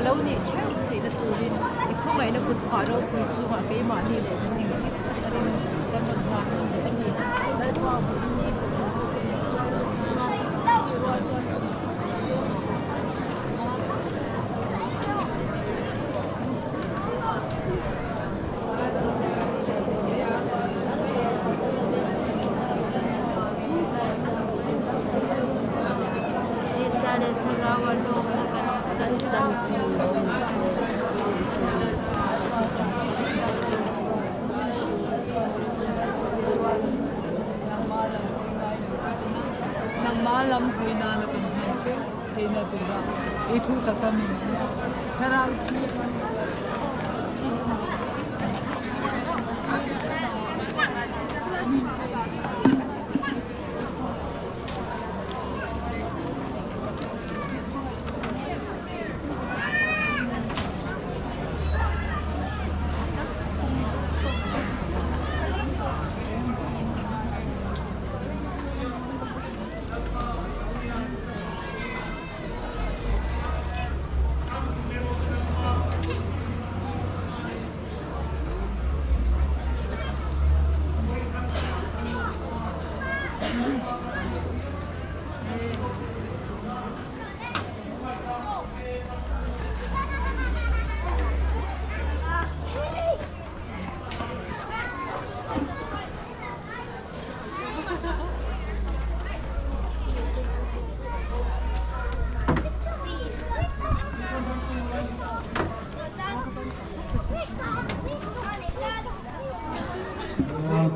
lo nih theuh theihna turin i khawngaihna kut phah ropui chungah keimahni leh min engkim a tharin kan rawn hlan nawn leh a ni. Lalpa vawiin ni pawh hi ka min hruai lo chung a, chutih rual chuan ka min Tisa leh thlarau a lawmna kan chan thin. Nangmah lam hawi nana kan hman ṭheuh theihna tura i thu taka min thlarau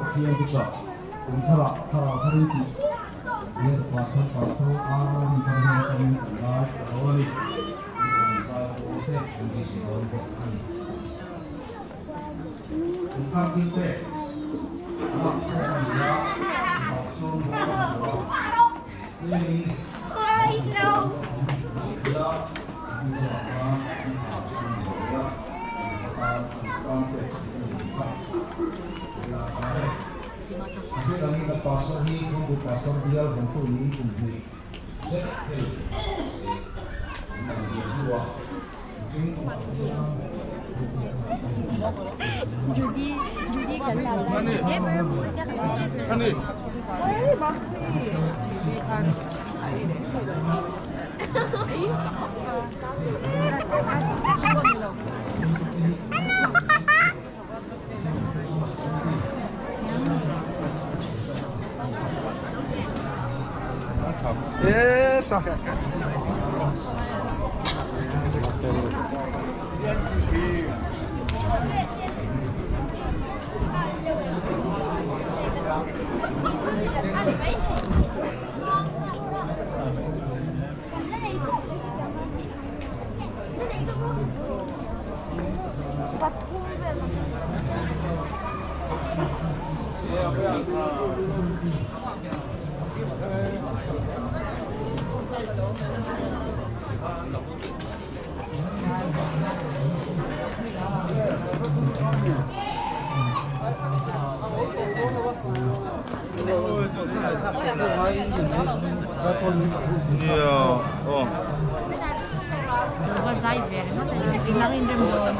Pathian thuchah kum tharah thlarau thar in tih Bial Pastor Pastor R Lalrinthar hian atangin kan ngai ta dawn a ni. Miawm zai pawl te an beisei dawn bawk a ni. Kum thar thil pek lak khawm a ni a, mipa sawm bawk a ni lo a, tlemin hausa tam a awm mai thei a, hnu lamah khan an ha an inbuai a, an tan an tan pek theih a ni ang kha. Hela khan e. A hriat angin a pastor hi Thawngpu Pastor bial vawngtu niin kum hnih zet hei an dang bial hnuah mihring tumah hian Judy Judy kan la Yes. Nia aw. Ka zai ve ringawt a ni. Nang in rem dawn.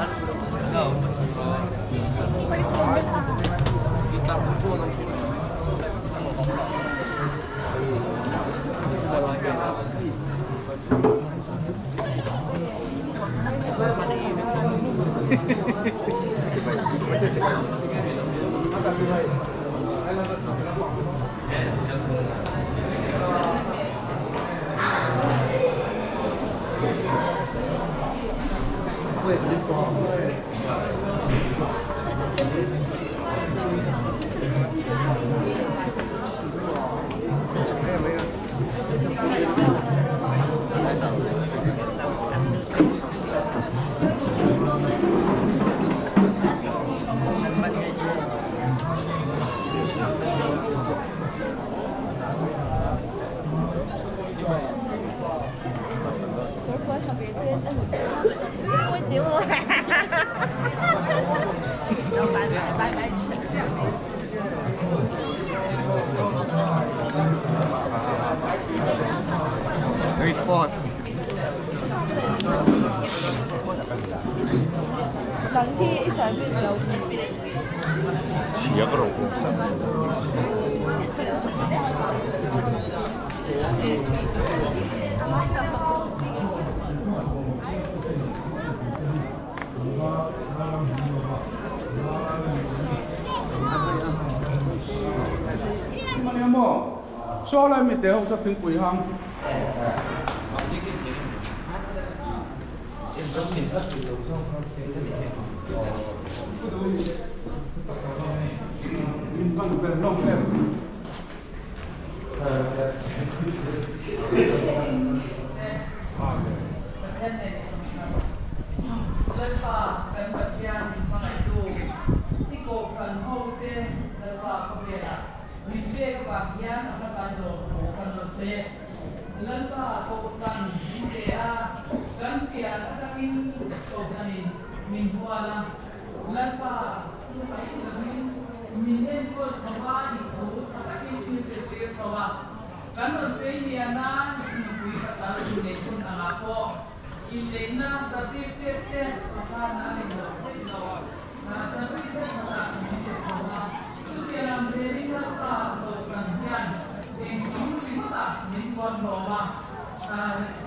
Wait, pause. Nang hi i service lo. Chhia ka rawh awm sak. Saw lai mite ho saw thingpui hang. Min van ber hlawm em. Lalpa kan Pathian min hmangaihtu i kohhran hote Lalpa khawvelah min pek avang hian a hmasan lawm thu kan rawn che. Lalpa kohhran min pe a, kan pian atangin kohhranin min hual a. Lalpa chu mai lovin min enkawl chho a, i thu tha takin min zirtir chho a. Kan rawn sei lian a, nupui pasal inneih hun angah pawh inneihna certificate te pakhat a nei lo theih lo. Certificate khatah min pe chho a, chutiang ang zelin Lalpa Kohhran hian engkim ringawtah min tuam hlawm a.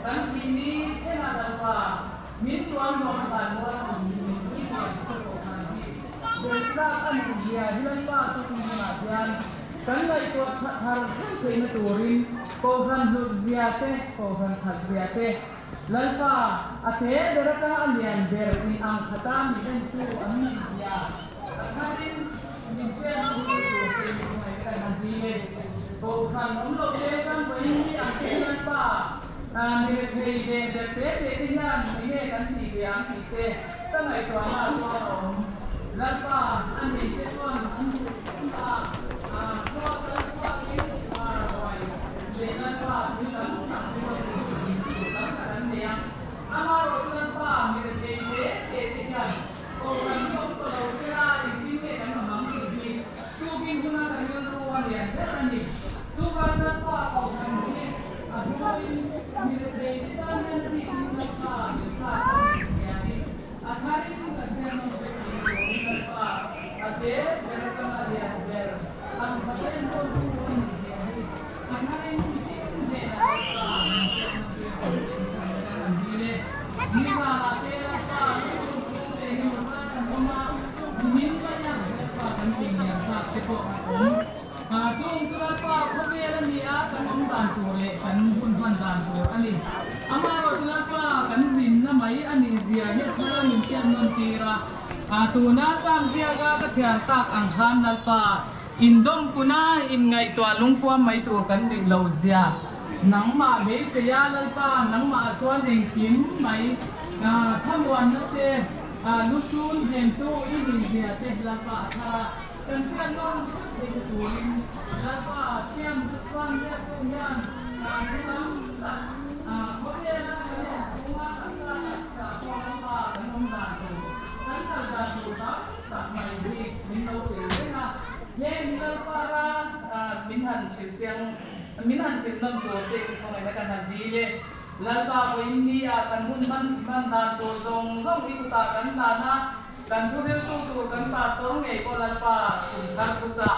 Kan thihni thlengah Lalpa Min tuam hlawm a zan rual a awm min pui thei ang chu pawh khan hi Beltlak a nih zia hi Lalpa chu kum hunah hian kan ngaihtuah that thar theuh theihna turin Kohhran hlut zia te, Kohhran khat zia te, Lalpa a te ber atanga a lian ber in ang khata mi entu an nih zia a tharin min hriat tur tur te min hmangaih kan han dil e. Kohhran awm lo te chuan vawiin hi ang te Lalpa Mi rethei leh ber te te te hian enge kan tih ve ang tih te ka ngaihtuahna ah chuan a awm. Lalpa a nei te chuan an duh a, khua kal chhuakin ruai leh Lalpa thil tam tak te pawhin duh tam tak an nei a. Amaherawh chu Lalpa mi rethei te te te hian Kohhran hi awm tawh lo sela engtin nge kan awm ang tih hi tukin huna kan rilru a lian ber a ni. Chuvang Lalpa Kohhran hi a hnuaiin mi rethei te tan hian a bikin Lalpa min thlak a ni tih hi a tharin kan hriat nawm vek ang turin Lalpa a te ber atanga a lian ber ang khat a enkawltu a nih zia hi a tharin mitin hnenah Lalpa min hriat nawm tir turin kan han dil e. Nizanah te Lalpa lusun chhung leh engemaw zat an awm a, nimin maia Lalpa kan tihliam thlak te pawh a awm. Chung chu Lalpa khawvel a ni a, kan awm dan tur leh kan hun hman dan tur a ni. Amaherawh chu Lalpa kan zinna mai a nih zia hi a thar a min hriat nawn tir a. Tuna Sam ziaka ka chhiar tak ang khan Lalpa indawmkuna inngaihtuah lungpuam mai tur kan nih lo zia. Nangmah beiseia Lalpa nangmah chuan engkim mai thlamuanna te lusun hnemtu i nih zia te Lalpa a thar a. Kan hriat nawn theuh theih na turin Lalpa siam chu chuan biaktu hian thu tam tak khawvela kan awm chhunga taksa taksa pawh Lalpa kan awm dan tur, kan kal dan tur tam tak mai hi min lo hrilh reng a. Heng hi Lalpa ra min han hrilh chiang, min han hrilh nawn tur che i khawngaihna kan han dil e. Lalpa vawiin ni ah kan hun hman hman dan tur zawng zawng i kutah kan hlan a. Kan thuriltu tur kan pastor ngei pawh Lalpa kum thar thu chah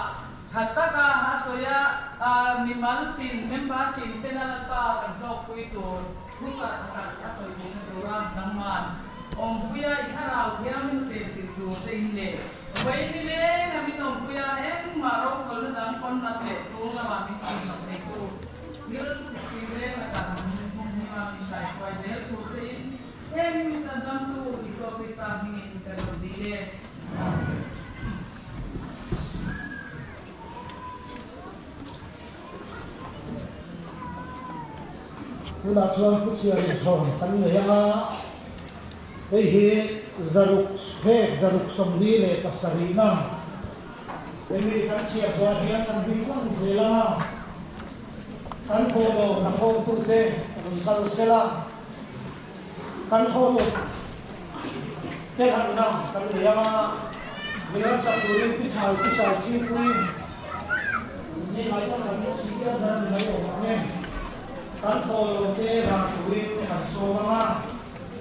tha taka a sawi a, mimal tin, member tin tena Lalpa kan hlawkpui tur thu chah tha tak a sawi theihna tura nangman awmpuia i thlarau thiangin chenchilh tur te in leh vawiin ni leng a min awmpuia engmah rokhawlna dang pawn lam leh chhung lamah min tihloh theitu thil ti reng lakah min hmumhima min kaihruai zel tur che in Heng mi chandamtu Isua Krista hmingin ka rawn dil e. Amen. Tunah chuan Puchhiar inchhawm kan nei ang a, hei hi zaruk phek zaruk 47na hemi kan chhiar zawh hian kan ding lang zel ang a, kan thawhlawm hnathawktute rawn kal sela. Kan thawhlawm te hanna kan nei ang a, min rawn sak turin pi chhai pi chhai chhingpui zingah chuan kan siam ber a ni mai awm ang e. Kan thawhlawm te ran turin kan sawm ang a,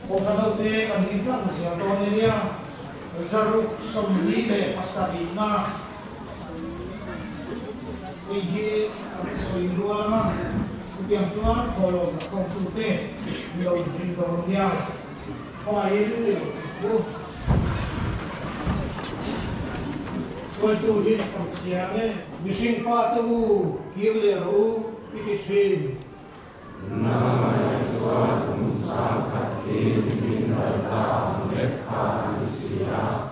Kohhran ho te kan hlim tlang zia dawn ania. 127na Hei hi kan sawi rual ang a, chutiang chuan thawhlawm la khawmtute mi lo inring dawn nia, khawngaihin mi lo thut u. Hruaitu hi kan chhiar e. Mihring fate u, kir leh rawh u, i ti thin. Nangmah chuan kum sangkhat hi min ral ta ang lek kha a ni si a,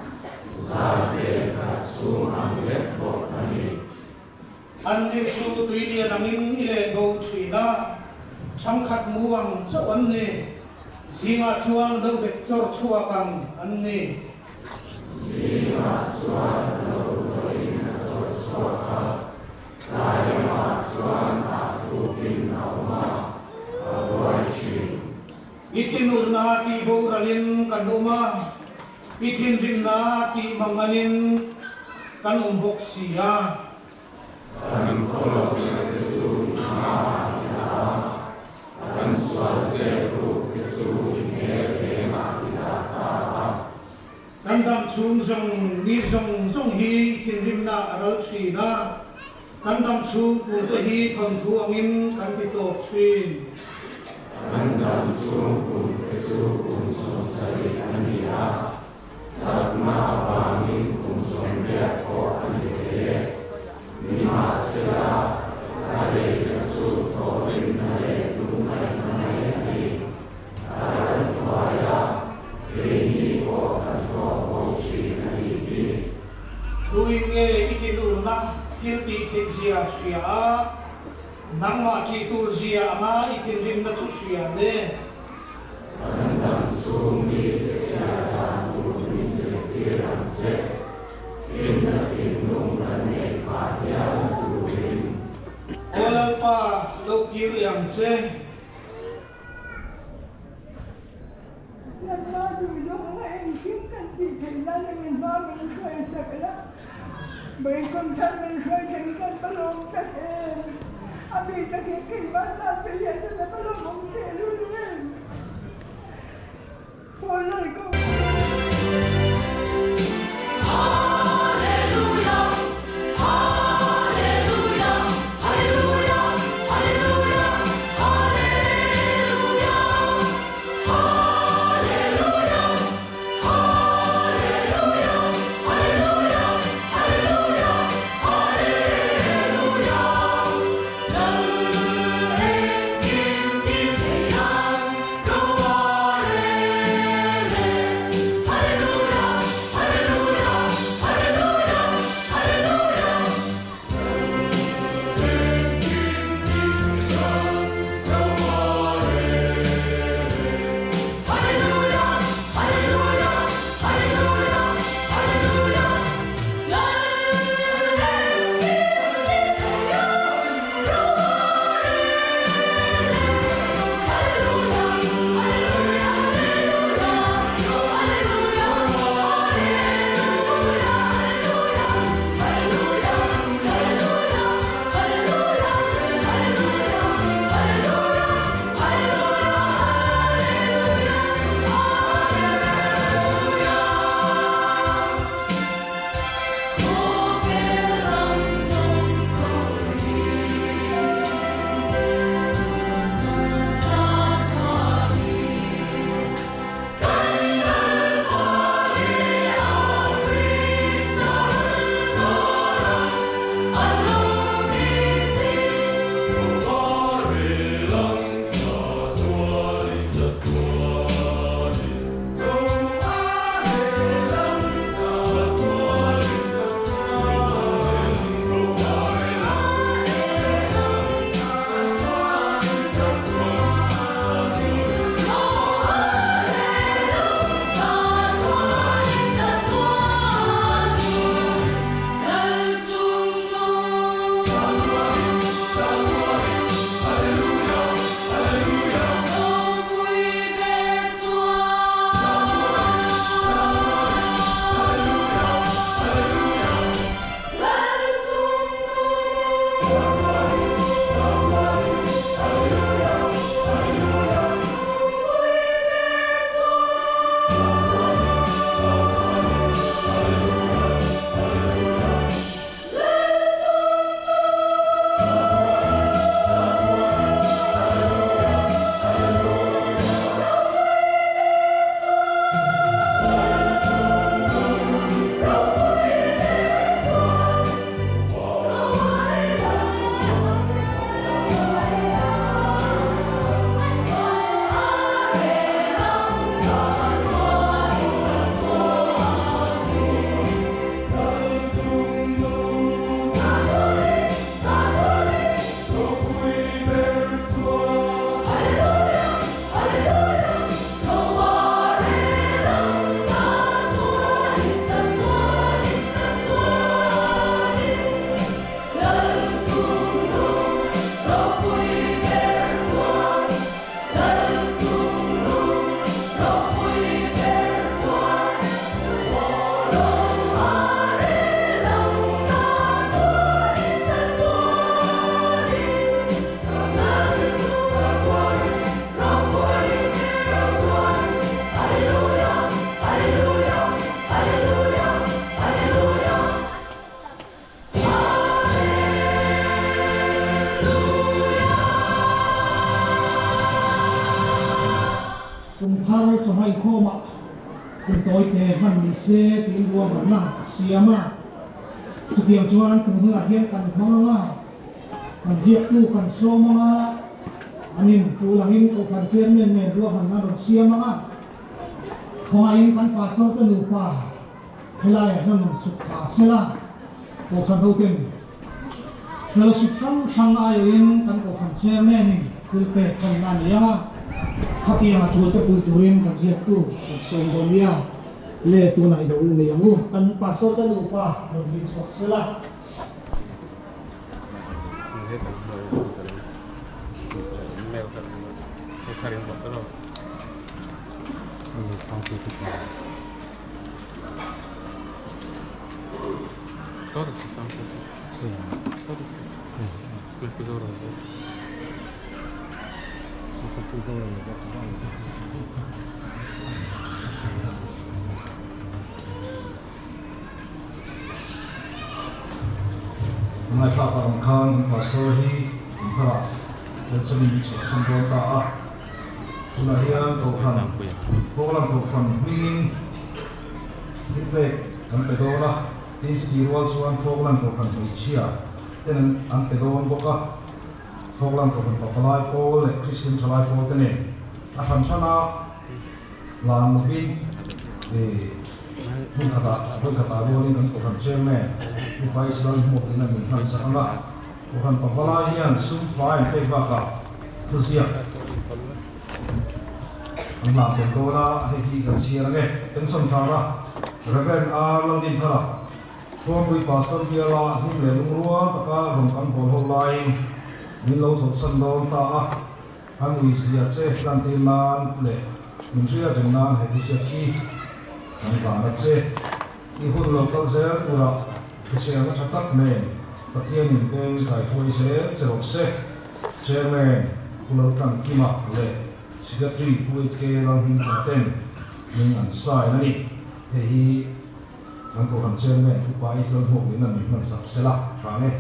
zai pek khat chhung ang lek bawk a ni. Anni chu tui lian angin i len bo thin a, chhangkhat mu ang chauh an ni. Zingah chuan lo bet chawr chhuak ang an ni. Zingah chuan lo tawhin a chawr chhuak a, tlai lamah chuan a thukin a awm a, a buai thin. I thinurna tih boralin kan awm a, i thinrimna tih manganin kan awm bawk si a. Kan khawlawkna te chu i hmaah i dah a, kan sual zep ruk te chu i hmel engah i dah ta a. Kan dam chhung zawng ni zawng zawng hi i thinrimna a ral thin a, kan dam chhung kum te hi thawnthu angin kan ti tawp thin. Kan dam chhung kum te chu kum 70 a ni a, Chakna avangin kum 80 pawh a ni thei e. Nimahsela, a reina chu thawhrimna leh lungngaihna mai a ni. A ral thuai a, keini pawh kan thawh bo thin a nih hi. Tuin nge i thinurna thil tih theih zia hria a, nangmah ṭih tur zia anga i thinrimna chu hria le? Kan dam chhung mite chhiar dan tur min zirtir ang che. Hlimna thinlung kan neih phah hial na turin. Aw Lalpa, lo kir leh ang che. Lalpa duh zawng a engkim kan tih theih nan engin hma min hruai sak la, Beikawm thar min hruai thei hi kan va lawm tak em! A mi takin keimah tan phei hian chuan a va lawmawm tehlul em! Pawl ko. inkhawmah hun tawi te hman ni se tiin ruahmanna a siam a. Chutiang chuan tun hunah hian kan hmang anga kan ziaktu kan sawm anga an in tul angin Kohhran Chairman nen ruahmanna rawn siam anga khawngaihin kan Pastor te nupa helaiah hian rawn chhuk thla sela Kohhran hoten Fellowship hrang hrang aiawhin kan Kohhran Chairman in thil pek hawnna a ni a, khatianga tul te pui turin kan ziaktu kan sawm dawn nia. Le tunah i lo nei ang u. Kan Pastor te nupa rawn ding chhuak sela. Ngaithlak ang khan Pastor hi kumtharah Nelson-in min chhuahsan dawn ta a. Tunah hian Kohhran, Fawklang Kohhran hmingin thil pek kan pe dawn a. Tin chuti rual chuan Falkland Kohhran hmeichhia ten an pe dawn bawk a, Falkland Kohhran Pavalai pawl leh Kristian Thalai pawl te nen a hran hrana lan lovin hmun khatah vawi khatah rualin kan Kohhran Chairman Upa Israel Hmuaklin a min hman sak ang a, Kohhran Pavalai hian sum fai an pek bakah thuziak an hlan tel dawn a, hei hi kan chhiar ang e. Pension thara Rev. R. Laldinthara, Thuampui Pastor biala hlim leh lungrual taka rawn kan bawl ho laiin min lo chawlhsan dawn ta a, kan uizia che lantir nan leh min hriat reng nan he thuziak hi kan hlan a che. I hun lo kal zel turah hriselna tha tak nen Pathianin veng kaihruai zel che rawh se. Chairman Pu Laltlankima leh Secretary Pu HK Lalhmingthana ten hming an sign a ni. Hei hi kan Kohhran Chairman Upa Israel Hmuaklian an min hman sak sela tha nge.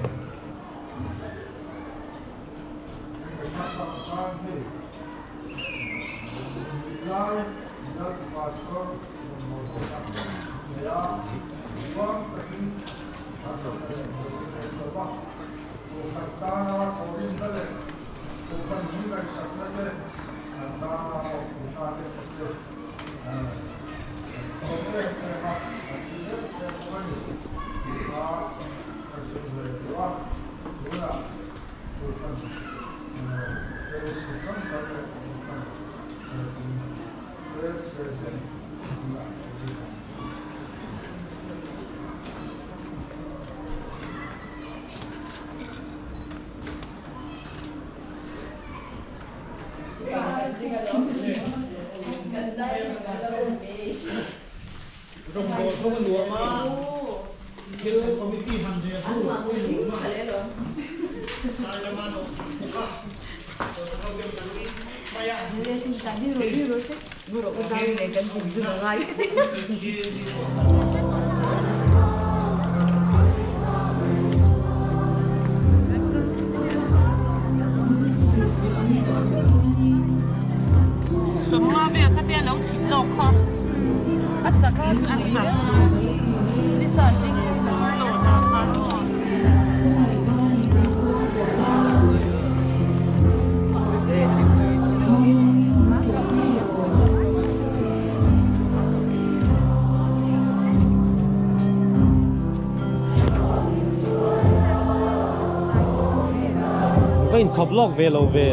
Kohhran tana thawhrimna leh Kohhran min ngaihsakna te kan tana mawhphurhna te pawh chu kan chhawm em em a, kan hre em em bawk a ni tih kha kan sawi ve duh a. Tunah Kohhran Fellowship hrang hrang leh Kohhran President tunah ka ziak ang. Rawngbawl ho a nuam a, thil committee han rel ho a nuam a, sai lama an awm thei bawk a, ho ten kan mai a. Sawmnga vel kha te a lo thlit lawk kha. A chak a, a chak. Nisa ding Va inchhawp lawk ve lo ve.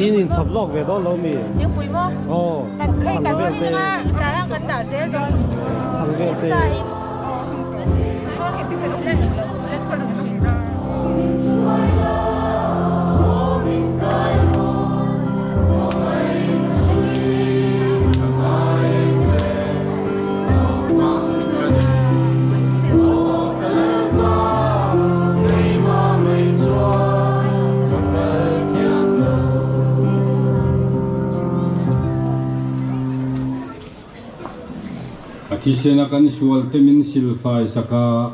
In inchhawp lawk ve dawn lo mi? Thingpui maw? Aw. Hei kan ring a, chah kan dah zel dawn. Chhang vel te. A thisen a kan sual te min silfai sak a,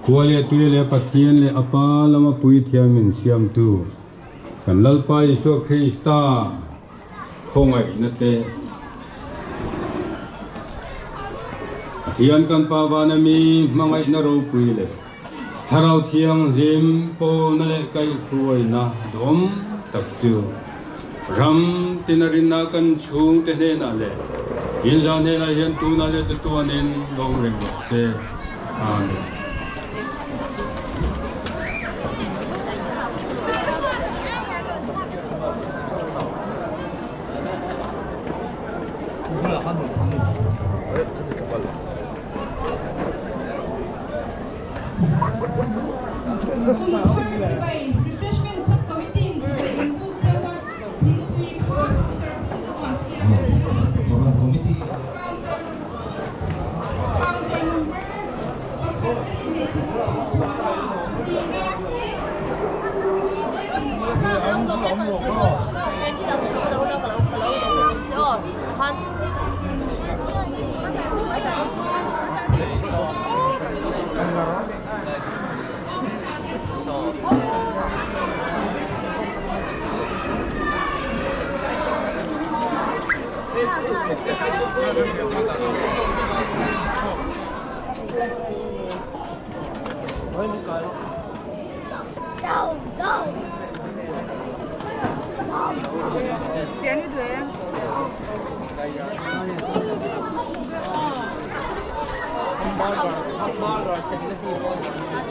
khua leh tui leh Pathian leh a Pa lama puithiam min siamtu kan Lalpa Isua Krista khawngaihna te, Pathian kan Pa vana mi hmangaihna ropui leh Thlarau Thianghlim pawlna leh kaihhruaina duhawm tak chu ram tina rinna kan chhungte hnenah leh inza hnenah hian tunah leh chatuanin lo awm reng rawh se. Amen. Kumthar chibai Refreshment Sub-Committee in chibai inbuk chauh a, thingpui kha counter hmangah siam a ni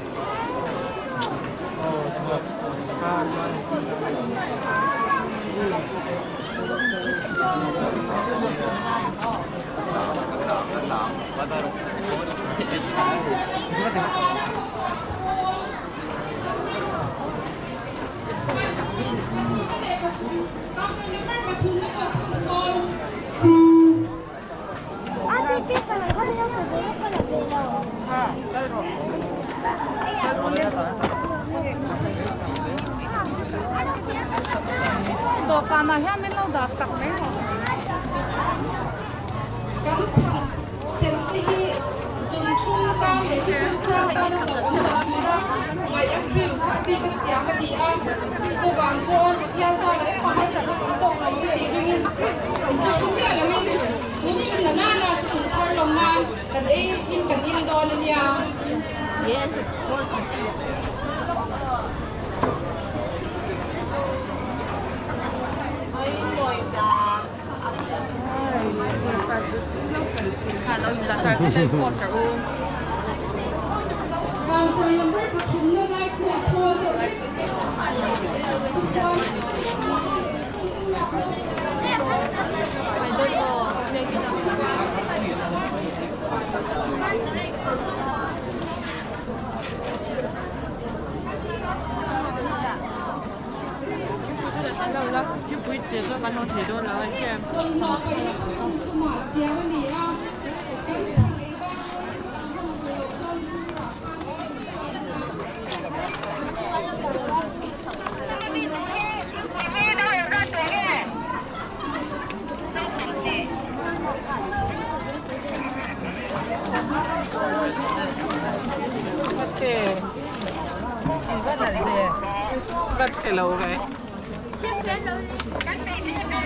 a. Counter Counter number pakhat te leh hmeichhe naupang chuan a tihna hi Dawhkanah hian min lo dah sak mai rawh. Kan chhang chem te hi zun thlum tan leh thisen sang tana lo awm loh tura ngaih a cream kha bik a siam a ni a, chuvang chuan Pathian zarah engmah harsatna kan tawk lo ang tih ringin inthla hru miah loin tun tum na nana chu kum thar lo nan kan ei in kan in dawn a nia. Yes, of course. Counter number pathumna lai khuah thawl deuh vek Chawlhnawh paihna ka hman thumah siam a ni a, kan chhang ei bak kan hman tur loh chuan thurah khan a in siam a.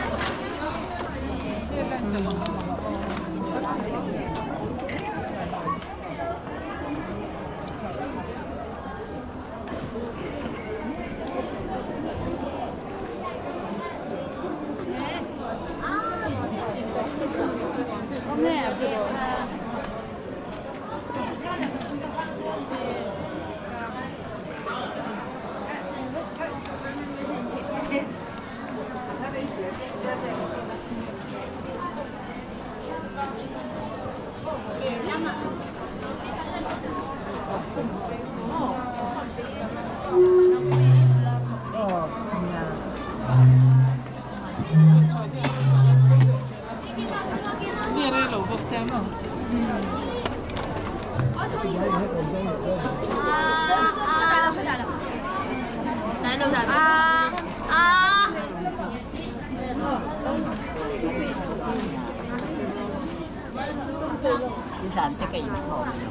Nizan te ka inkhawm lo.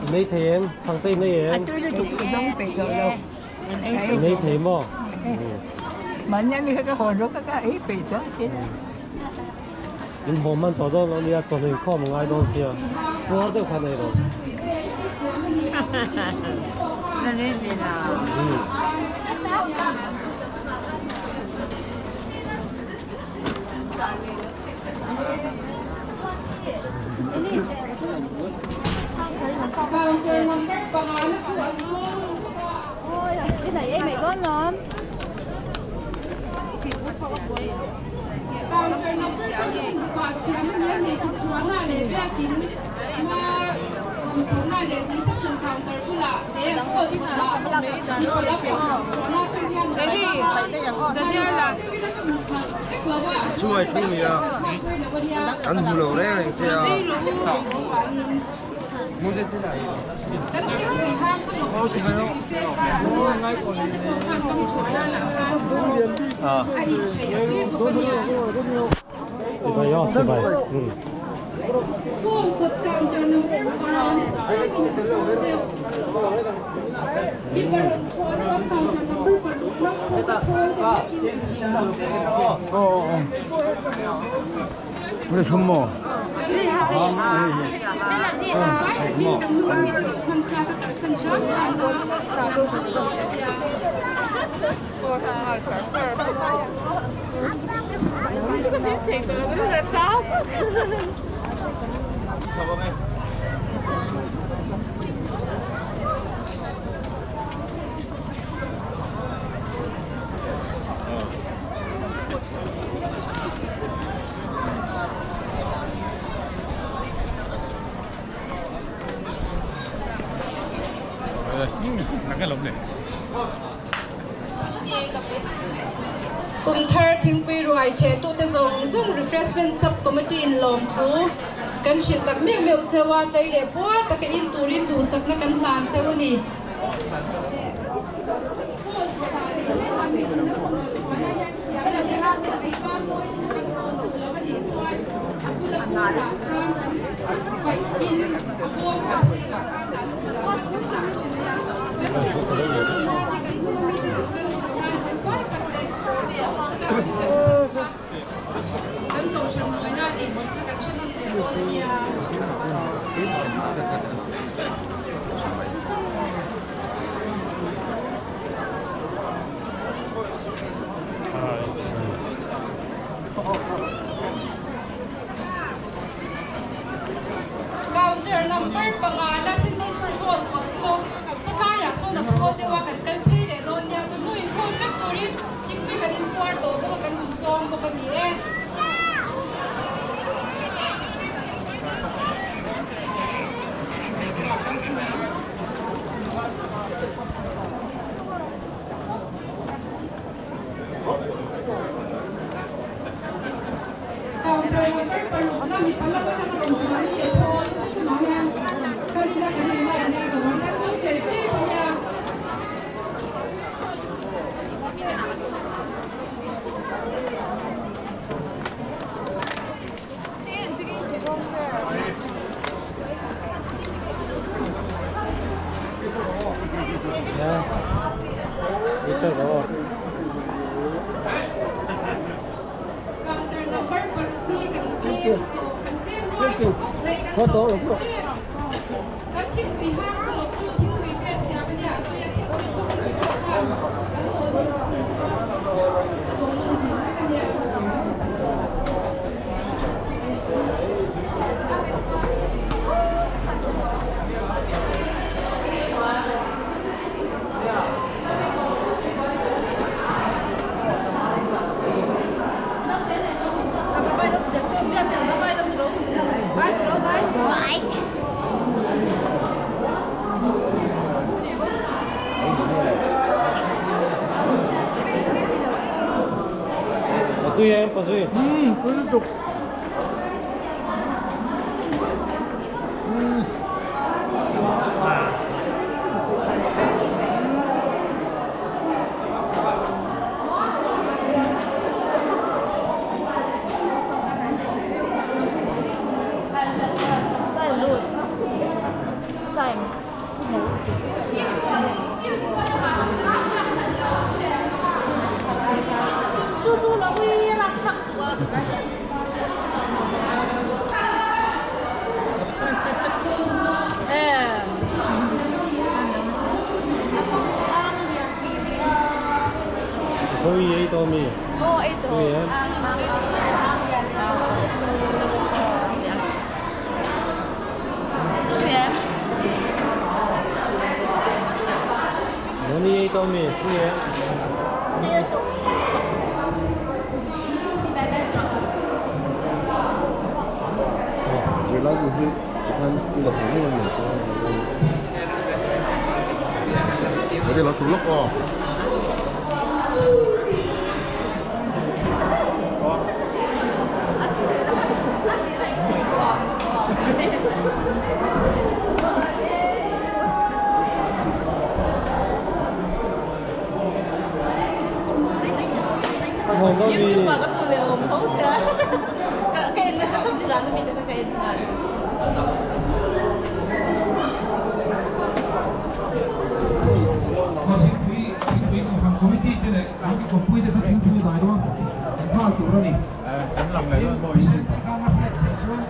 I nei thei em? Chhangte i nei em? A tui lutuk ka dawng peih tawh lo. I nei thei maw? Mahni ami kha ka hawn rawk a ka ei peih chuang sin. In haw hman tawh dawn lo nia, chawhnu inkhawm a ngai dawn sia. Puar deuh khan ei rawh. Chhuai thu nia an hmu lo reng reng che a. Chibai aw chibai. Kum thar thingpui ruai ṭhe tute zawng zawng refreshment sub committee in lawm thu kan hrilh tak meuh meuh cheu a, tlei leh puar taka in turin duhsakna kan hlan cheu a ni. Counter number pangana Sydney School Hall kawt saw sawtlaiah sawn a thawl deuh a, kan kal phei leh dawn nia chu hnu inkhawm vek turin thingpui kan inpuar tawh bawk a, kan insawm bawk a ni e. Counter number parukna mi panga atanga rawn chhuah hi a thawl chungah hian kal ila kan in line a, dawr kan zawng fei fei a nia. Counter number paruk hi kan tlem tawh, kan tlem ruai tawh khawp mai, kan zo chen chen. Kan thingpui hang ka lawp chu thingpui fe a siam a nia, a tui a thingpui hawk te pawh khan kan dawh nawn thei chuan a dawh nawn thei vek a nia. A tui em Pazui? Umm tui lutuk. Umm. Zoe ei tawh mi? Aw ei tawh. Tui em? Tui em? Noni ei tawh mi? Tui em? Zirlai bu hi tikhan i la hmu mai ang chuan Ready lo chhuk lawk aw. YouTube ah ka hmu leh awm tho sia. Ka en nasa tawp ni zan ami te kha ka en nghal. Aw thingpui thingpui kohhran committee te leh an kawppui te kha thingpui dai dawn nghal tur a ni. Tin, te khan a pek theih chuan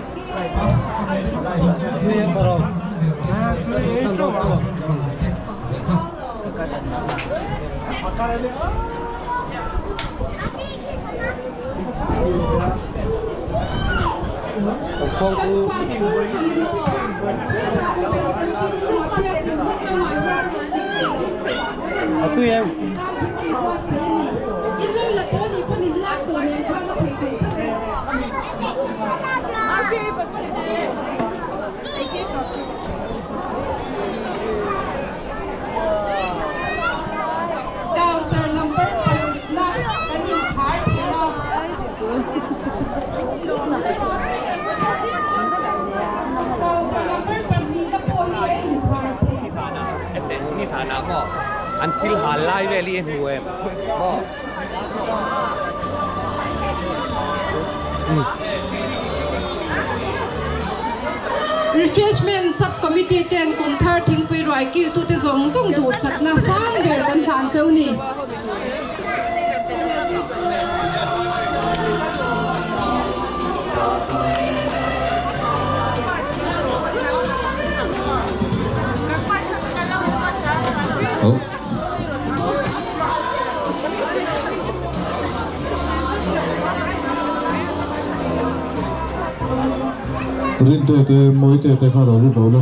A tui em? Counter number parukna kan inkhar thei a. Counter number pahnihna pawh hi a inkhar thei. Nizanah maw an thil hal lai vel hi a hmu em maw? Refreshment Sub Committee ten kum thar thingpui ruai kiltute zawng zawng duhsakna sang ber kan hlan cheu ni. Rinte te Mawite te kha lo lut lo le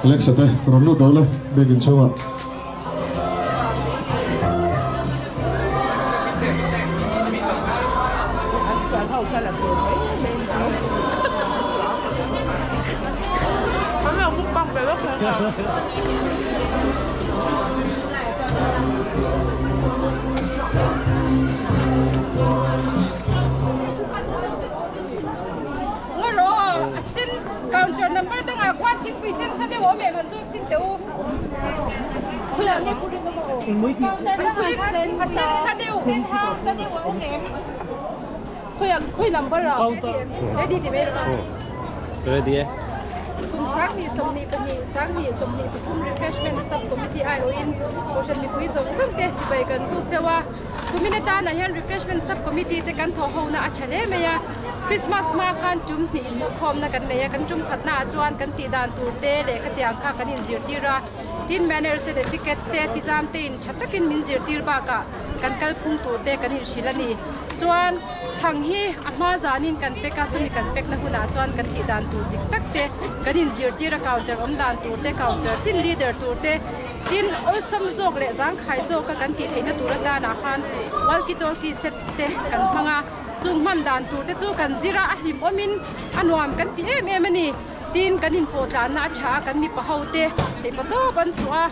Alexa te rawn lut lo le biakin chhungah. Counter number dangah khuan thingpui sen sa deuh a awm em an zawt chin teh u. Counter dangah khan a sen sa deuh sa deuh a awm em. Khawi number ah ready ti mai rawh. Ready e. Kum sanghnih 22 sanghnih 23 refreshment sub committee aiawhin Kohhran mipui zawng zawng te sipai kan buk cheu a. Kumin atana hian refreshment sub committee te kan thawh hona a tha hle mai a. Christmas hma khan tum hnih inhmuhkhawmna kan nei a, kan tum khatna ah chuan kan tih dan tur te leh khatiang kha kan inzirtir a. Tin manners te ticket te pizam te in tha takin min zirtir bakah kan kalphung tur te kan inhrilh a ni. Chuan chhang hi a hma zanin kan pack a, chumi kan pack na hunah chuan kan tih dan tur dik tak te kan inzirtir a, counter awm dan tur te, counter tin leader tur te, tin awlsam zawk leh zangkhai zawka kan tih theihna tur atanah khan walkie talkie set te kan hmang a, chung hman dan tur te chu kan zir a, a hlim awmin a nuam kan ti em em a ni. Tin kan inpawhtlanna a tha a, kan mipa ho te theihpa tawp an chhuah a.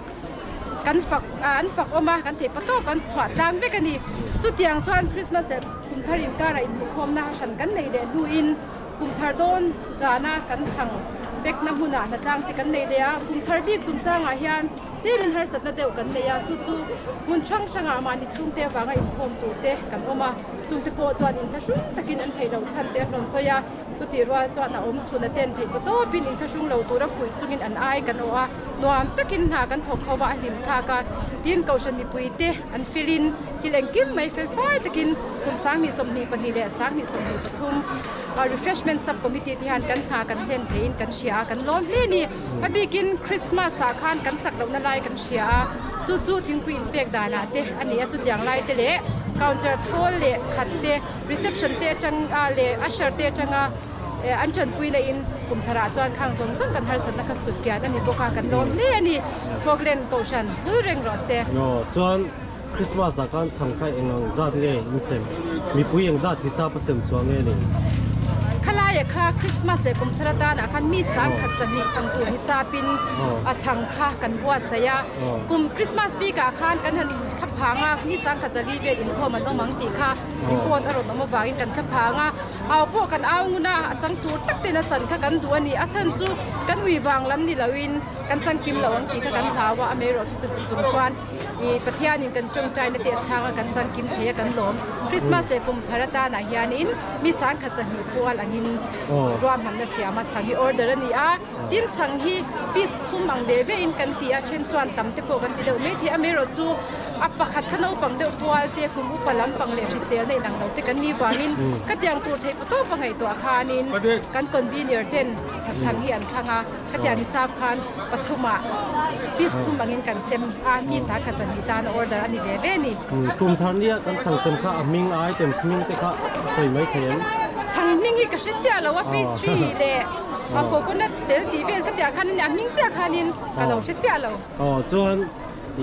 Kan fak an fak awm a, kan theih patawp an chhuah tlang vek a ni. Chutiang chuan Christmas leh kum thar inkara inhmuhkhawmna hran kan nei leh hnuin kum thar dawn zana kan chhang pekna hmunah hnatlang te kan nei leh a. Kum thar bik chungchangah hian tlemin harsatna deuh kan nei a, chu chu hmun hrang hrangah mahni chhungte avanga inkhawm tur te kan awm a, chungte pawh chuan inthlahrung takin an theih loh chhan te an rawn sawi a. Chutih rual chuan a awm chhun a ten theih pawh tawpin inthlahrung lo tura fuih chungin an ai kan awh a, nuam takin hna kan thawk ho a, a hlim thlak a. Tin, Kohhran mipuite an felin thil engkim mai fel fai takin kum 2022 leh 2023 Refreshment Sub Committee te hian kan hna kan hlen theiin kan hria a, kan lawm hle a ni. A bikin Christmas ah khan kan chak lohna lai kan hria a, chu chu thingpui inpek danah te a ni a, chutiang lai te leh counter thawl leh khat te, reception te atang a leh usher te atanga an tanpui na in kum tharah chuan khang zawng zawng kan harsatna kha sut kian a ni bawk a, kan lawm hle a ni. Thawklen Kohhran hul reng rawh se. Aw chuan Christmas ah khan chhang kha eng ang zat nge in sem? Mipui eng zat hisap a sem chuang nge ni? Khalai ah kha Christmas leh kum thar atan ah khan mi sang khat chahnih ang tur hisap in a chhang kha kan buatsaih a. Kum Christmas bik ah khan kan han thla phang a, mi sang khat zali vel inkhawm an awm ang tih kha report a rawn awm avangin kan thla phang a. Au pawh kan au ngun a, a chang tur tak ten a chan kha kan duh a ni. A chhan chu kan ui vang lam ni loin kan chang kim lo ang tih kha kan hlau a, amaherawhchu chuti chung chuan ih Pathianin kan tawngtaina te a chhang a, kan chang kim thei a kan lawm. Christmas leh kum thar atanah hianin mi sangkhat chahnih pual angin ruahmanna siam a, chhang hi order a ni a. Tin chhang hi piece thum ang ve ve in kan ti a, then chuan tam te pawh kan ti deuh mai thei a, amaherawhchu a pakhat kha naupang deuh pual te kum upa lampang leh hrisel na inang lo te kan nih vangin khatiang tur theih pawh tawp a ngaihtuah khanin kan convener ten chhang hi an thlang a, khatiang hisap khan pathumah piece thum angin kan sem a, mi sa khat chahnih tan a order a ni ve ve a ni. Kum thar nia kan chhang sem kha a hming a items hming te kha a sawi mai thei em? Chhang hming hi ka hre chiah lo a, pastry leh a coconut tel tih vel khatiang khanin a hming chiah khanin ka lo hre chiah lo. Aw chuan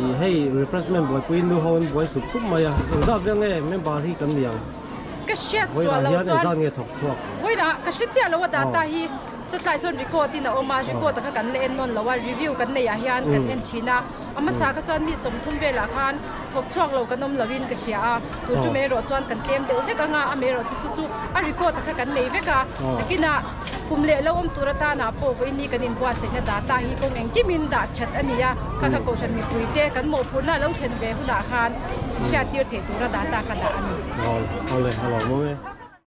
ih hei refreshment buaipui nu ho an buai sup sup mai a, engzat vel nge member hi kan ni ang? Ka hriat sual lo chuan engzat nge thawk chhuak? Vawilah ka hre chiah lo a data hi sawtlai sawn record in a awm a, record a kha kan la en nawn lo a, review kan neih ah hian kan en thin a, a hmasa kha chuan mi 30 velah khan thawk chhuak lo kan awm lo in ka hria a, tun chu mai erawh chuan kan tlem deuh vek ang a, a mai erawh chu chu chu a record a kha kan nei vek a, takinah Kum leh lo awm tur atana pawh vawiin kan inbuatsaihna data hi kawng engkimin dah that a ni a, kha kha Kohhran mipuite kan mawhphurhna lo thlen ve hunah khan hriattir theih tura data kha dah a ni. Aw, awle, a lo maw e.